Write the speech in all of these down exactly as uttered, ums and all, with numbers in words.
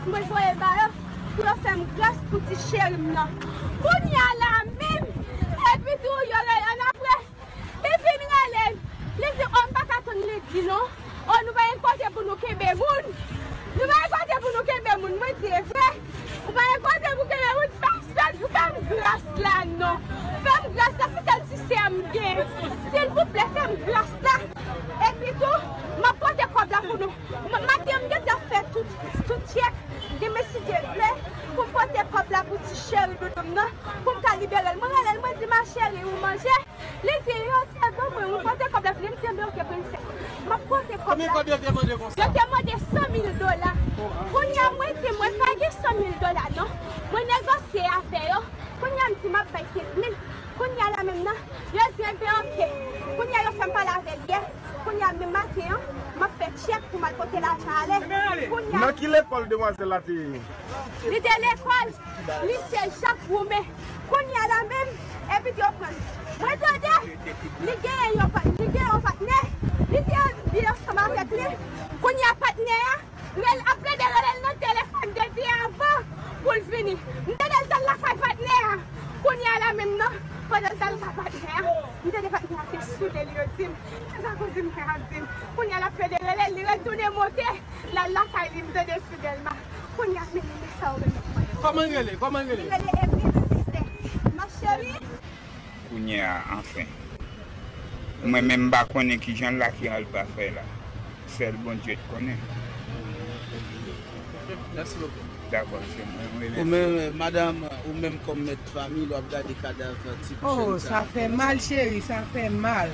Mwen voye ba yo pou yo fè m gras pou ti cheri m nan. Kounye a la menm, epi tou yo rele ann apre. Li vin rele m. Li di, o, m pa ka tann li di non. O, nou pa gen kote pou nou kenbe moun. Nou pa gen kote pou nou kenbe moun. Mwen di, e vre? Ou pa gen kote pou kenbe moun? Fè, fè, fè m gras la non. Fè m gras la, se sèl ti sè m gen. Silvouplè, fè m gras la. Epi tou, m ap pote kòb la pou nou. M- Maten, m gentan fè tout, tout tchèk. Demen, si Dye vle, pou m pote kòb la pou ti cheri doudou m nan, pou m ka libere l. Mwen rele l, mwen di, ma chérie, ou manje? Li di, yo te ban mwen, wi, pote kòb la pou li. M di, enben, oke, prensès. M ap pote kòb la. Konbyen kòb yo te mande konsa? Yo te mande san mil dola. Kounye a, mwen di, mwen pa gen san mil dola, non. Mwen negosye avè yo. Kounye a, m di, m ap bay kenz mil. Kounye a la menm nan, yo di, enben, oke. Kounye a, yo fè m pale avè l yè. Kounye a, menm maten an, m ap fè tchèk pou m al pote lajan ale. Kounye a, nan ki lekòl demwazèl la te ye? Li te lekòl lise Jak Woumen. Kounye a la menm, epi yo pran l. Mwen tande, li genyen yon pa- li gen yon patnè. Li te anvi ansanm avèk li. Kounye a, patnè a rele, ap plede rele l nan telefòn depi avan pou l vini. M tande l t al lakay patnè a. Kounye a la menm nan, pandan l t al lakay patnè a, m tande patnè a te soule l, yo di m. Se sa kouzin mwen ap di m. Kounye a l ap plede rele l, li retounen monte, l al lakay li, m tande sou Dèlma. Kounye a, men, men sa w remèt mwen. Kòman l rele? Kòman l rele? Li rele Evelyn Sisè. Ma chérie. Kounye a, anfen. Mwen menm, m pa konnen kijan l la, kijan l pa fè la. Sèl Bondye k konnen. Mèsi bokou. Dakò, se mwen, mwen rele. Ou menm, madanm, ou menm kòm mèt fanmi, lè w ap gade kadav ti jèn sa. Oh, sa fè mal, cheri, sa fè mal.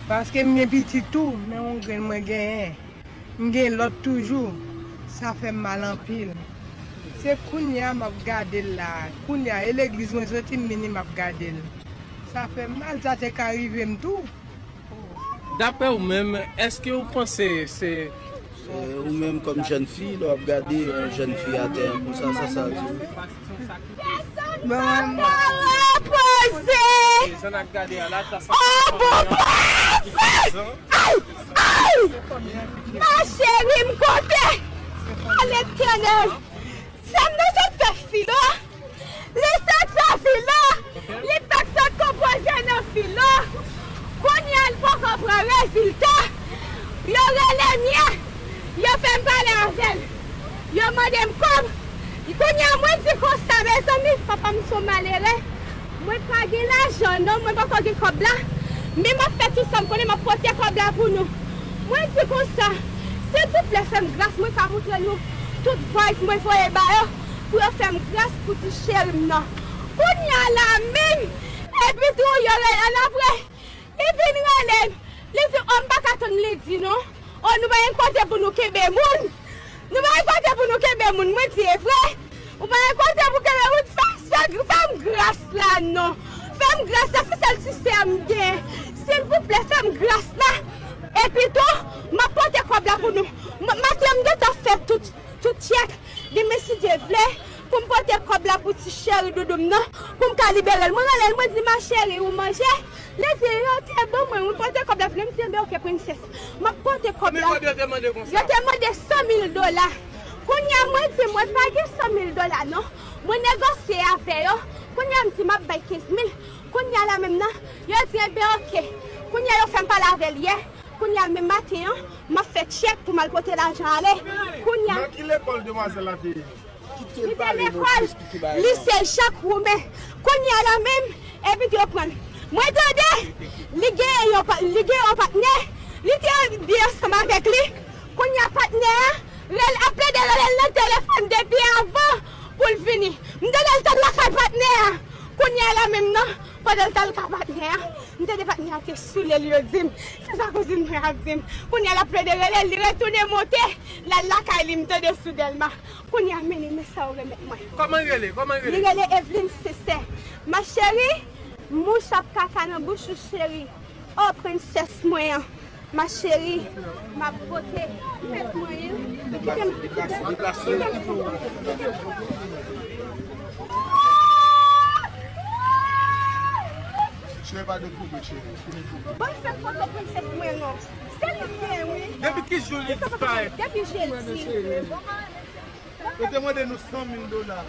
Paske m gen pitit tou, men yon grenn mwen genyen. M gen lòt toujou. Sa fè m mal anpil. Se kounye a m ap gade l la. Kounye a, e legliz mwen soti, m vini, m ap gade l. Sa fè m mal, sa te ka rive m tou. Daprè ou menm, èske ou panse se... Eh, ou menm kòm jèn fi, lè w ap gade yon jèn fi atè konsa, sa, sa di w? Bon. Papa repoze! Oh, bon, papa! Ay! Ay! Ma chérie, m kote! A Letènèl! Sè m nan sot fè filo. Li sot fè filo. Li fèk sot konpoze nan filo. Kounye a, li poko pran rezilta. Yo rele m yè. Yo fè m pale avè l. Yo mande m kòb. Kounye a, mwen di konsa, mezanmi, papa m se yon malere. Mwen pa gen lajan non, mwen poko gen kòb la. Men m ap fè tout sa m konnen, m ap pote kòb la pou nou. Mwen di konsa, silvouplè, fè m gras, mwen ka montre nou tout voice mwen voye ba yo, pou yo fè m gras pou ti cheri m nan. Kounye a la menm, epi tou yo rele l apre. Li vin rele m, li di, o, m pa ka tann li di non. O, nou pa gen kote pou nou kenbe moun. Nou pa gen kote pou nou kenbe moun. Mwen di, e vre? Ou pa gen kote pou kenbe moun? Fè, fè, fè m gras la non. Fè m gras la, se sèl ti sè m gen. Silvouplè, fè m gras la. Epi tou, m ap pote kòb la pou nou. M- Maten, m gentan fè tout, tout tchèk. Demen, si Dye vle, pou m pote kòb la pou ti cheri doudou m nan, pou m ka libere l. Mwen rele l, mwen di, ma chérie, ou manje? Li di, yo te ban mwen, wi, pote kòb la pou li. M di, enben, oke, prensès. M ap pote kòb la. Konbyen kòb yo te mande konsa? Yo te mande san mil dola. Kounye a, mwen di, mwen pa gen san mil dola non. Mwen negosye avè yo. Kounye a, m di, m ap bay kenz mil. Kounye a la menm nan, yo di, enben, oke. Kounye a, yo fè m pale avè l yè. Kounye a, menm maten an, m ap fè tchèk pou m al pote lajan ale. Kounye a. Nan ki lekòl demwazèl la te ye? Li te lekòl lise Jak Woumen. Kounye a la menm, epi yo pran l. Mwen tande, li gen yon pa- li gen yon patnè. Li te anvi ansanm avèk li. Kounye a, patnè a rele, ap plede rele l nan telefòn depi avan pou l vini. M tande l t al lakay patnè a. Kounye a la menm nan, pandan l t al lakay patnè a, m tande patnè a te soule l, yo di m. Se sa kouzin mwen ap di m. Kounye a, l ap plede rele l, li retounen monte, l al lakay li, m tande sou Dèlma. Kounye a, men, men sa w remèt mwen. Kòman l rele? Kòman l rele? Li rele Evelyn Sisè. Ma chérie, mouch ap kaka nan bouch ou, cheri. O, prensès mwen an. Ma chérie, m ap pote tèt mwen an. Kite m, kite m, kite m. Cheri, pa dekouvri, cheri. Ban m fè foto prensès mwen non. Se li m gen, wi. Depi ki jou li disparèt? Depi jedi. Yo te mande nou san mil dola.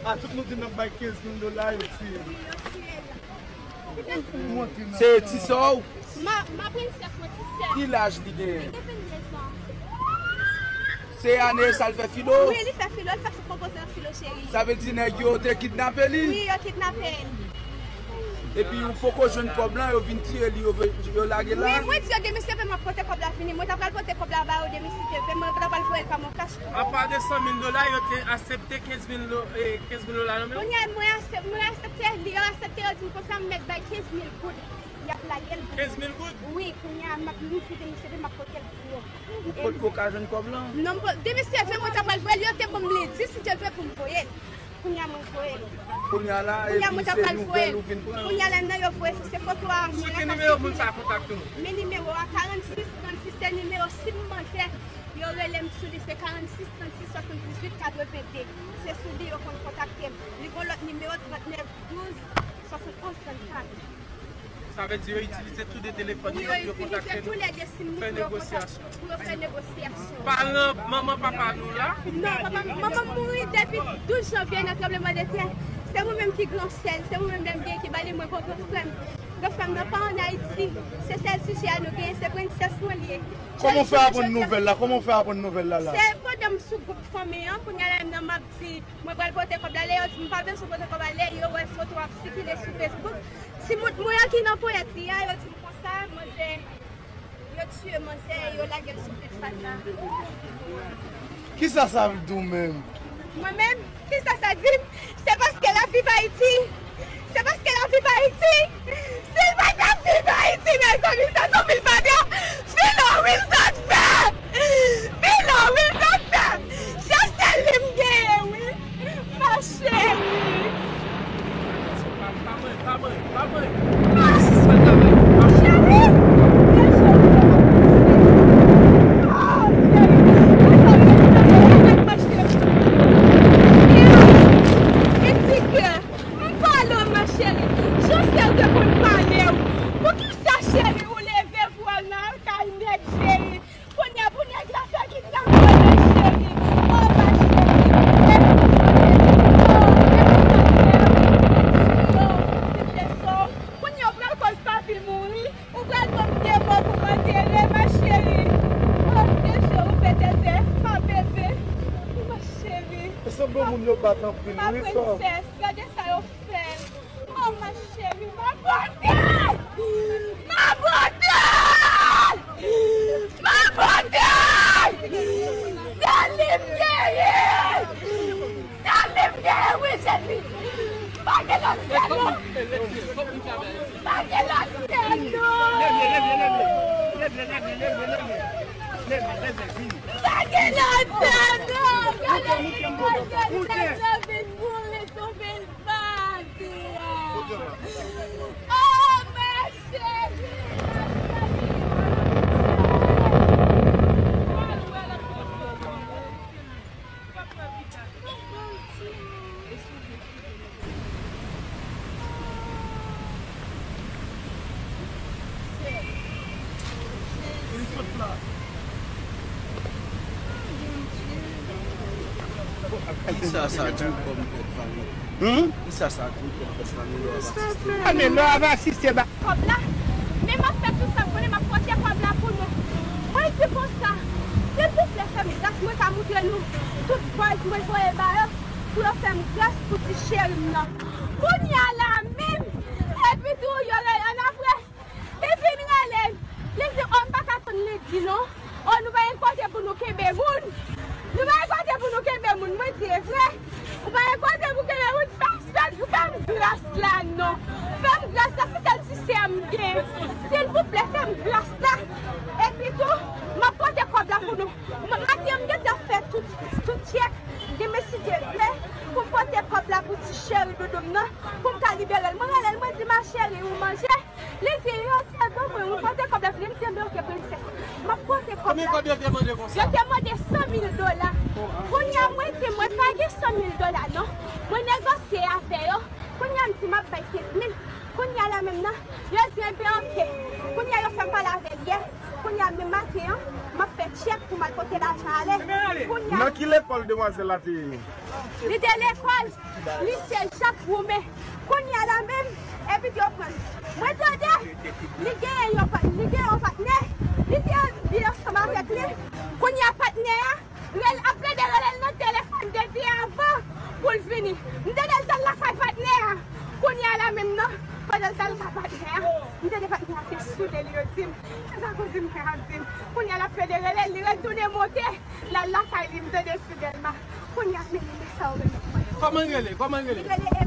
A tout nou di n ap bay kenz mil dola, yo tiye nou. Se ti sè w? Ma, ma princesse, mon ti sè. Ki laj li genyen? Li gen venndez an. Se ane sa l fè filo? Wi, li fè filo, li fè tout konpozan filo, cheri. Sa vle di nèg yo te kidnape li? Wi, yo kidnape l. Epi ou poko jwenn kòb lan, yo vin tiye li, yo, yo lage l la? Wi, mwen di yo demisyon, m ap pote kòb la vini. Mwen ta pral pote kòb la ba yo demisyon, mwen ta pral voye l pa mon kach. Apa de san mil dola, yo te aksepte kenz mil do-, eh, kenz mil dola nan men w? Kounye a, mwen aksep-, mwen aksepte, li yo aksepte, yo di m konsa, m mèt bay kenz mil goud. Y ap lage l. Kenz mil goud? Wi, kounye a, m ap, m di demisyon, m ap pote l pou yo. Ou potko ka jwenn kòb lan? Non, m po-, demisyon, mwen ta pral voye l, yo te ban m li di, si Dye vle, pou m voye l. Kounye a mwen voye l. Kounye a la, epi se nouvèl ou vin pran. Kounye a la, nan yo voye, se foto a mwen. Sou ki nimewo moun sa kontakte w? Men nimewo a, karannsis trannsis, se nimewo sim manzè. Yo rele m sou li, se karannsis trannsis swasanndizuit katrevende. Se sou li yo konn kontakte m. Li gon lòt nimewo, trannèf douz swasantonz trannkat. Sa vle di yo itilize tou de telefòn yo pou yo kontakte nou, fè negosyasyon. Pou yo fè negosyasyon. Paran, manman, papa nou la? Non, papa, manman m mouri depi douz janvye nan tranblemanntè. Se mwen menm ki gran sè l, se mwen menm lè m gen ki ba li mwen kon gran frè m. Gran frè m nan pa ann Ayiti. Se sèl sijè a nou genyen, se prensès mwen li ye. Kòman w fè aprann nouvèl la? Kòman w fè aprann nouvèl la la? Se pandan m sou gwoup fanmi an, kounye a la menm nan m ap di, mwen pral pote kòb la, lè yo di m pa bezwen pote kòb la, lè yo wè foto ap sikile sou Facebook. Timoun mwen an ki nan ponyèt li a, yo di m konsa, manzè, yo tiye manzè, yo lage l sou pye fatra. Kisa sa vle di w menm? Mwen menm, kisa sa di m? Se paske l ap viv Ayiti. Se paske l ap viv Ayiti. Si l pa t ap viv Ayiti, mezanmi, sa se yon pil fatra. Filo wi l t ap fè. Filo wi l t ap fè. Se sèl li m genyen, wi. Ma chérie. Pa, pa mwen, pa mwen, pa mwen. Ah, sispann travay. Chérie, oh, chérie. M pale w, ma chérie. Jan sè w te konn pale w. Poukisa, chérie, ou leve pou w al nan kay nèg, chérie? Kounye a pou nèg la fè kidnapè, ma chérie. Oh, ma chérie. Oh, oh, oh, oh, oh. Kounye a ou pral koz papi mouri. Ou pral ban m de mo pou m antere, ma chérie. Oh, Dye, ou fè tètè, ma bebe. Ma chérie. E sanble moun yo bat anpil, wi, sè. Ma princesse, gade sa yo fè. Oh, ma chérie, ma beauté! Ma beauté! Ma beauté! Sè li m genyen! Sè li m genyen, wi, Jezi! Pa gen lòt sè, non! Pa gen lòt sè, non! Pa gen lòt sè, non! Gade, gade, gade, vin boule sou vin. Oh, ma chérie, ma chérie. Kisa sa di w kòm tèt fanmi? Hmm? Kisa sa di w kòm tèt fanmi lè w ap asiste? A, men lè w ap asiste ba- Kòb la, men m ap fè tout sa m konnen, m ap pote kòb la pou nou. Mwen di konsa, silvouplè, fè m gras, mwen ka moutre nou tout vòyis mwen voye ba yo, pou yo fè m gras pou ti cheri m nan. Kounye a la menm, epi tou, yo rele ann apre. Li vin rele m. Li di, oh, m pa ka tann li di non. Oh, nou pa gen kote pou nou kenbe moun. Nou pa gen kote pou nou kenbe moun. Mwen di, e vre? Ou pa gen kote pou kenbe moun? Fè m, fè m gras la non. Fè m gras la, se sèl ti sè m gen. Silvouplè, fè m gras la. Epi tou, m ap pote kòb la pou nou. M, maten an, m gentan fè tout, tout tchèk. Demen, si Dye vle, pou m pote kòb la pou ti cheri doudou m nan, pou m ka libere l. Mwen rele l, mwen di, ma chérie, ou manje? Li di, yo te ban mwen, ou pote kòb la vini, m di, enben, oke, prensès. M ap pote kòb la. Konbyen kòb yo te mande konsa? Yo te mande san mil dola. Kounye a, mwen di, mwen pa gen san mil dola, non. Mwen negosye avè yo. Kounye a, m di, m ap bay kenz mil. Kounye a la menm nan, yo di, enben, oke. Kounye a, yo fè m pale avè l yè. Kounye a, menm maten an, m ap fè Kèk pou m al pote lajan ale. Kounye a, Nan ki lekòl demwazèl la te ye? Li te lekòl lise Jak Woumen. Kounye a la menm, epi yo pran l. Mwen tande, li genyen yon pa- li gen yon patnè. Li te anvi ansanm avèk li. Kounye a patnè a rele ap plede rele l nan telefòn depi avan pou l vini. M tande l t al lakay patnè a. Kounye a la menm nan, pandan l t al lakay patnè a, m tande patnè a te soule l, yo di m. Se sa kouzin mwen ap di m. Kounye a l ap plede rele l, li retounen monte. L al lakay li, m tande sou Dèlma. Kounye a, men li sa yo rele mwen. Kòman l rele? Kòman l Li rele? rele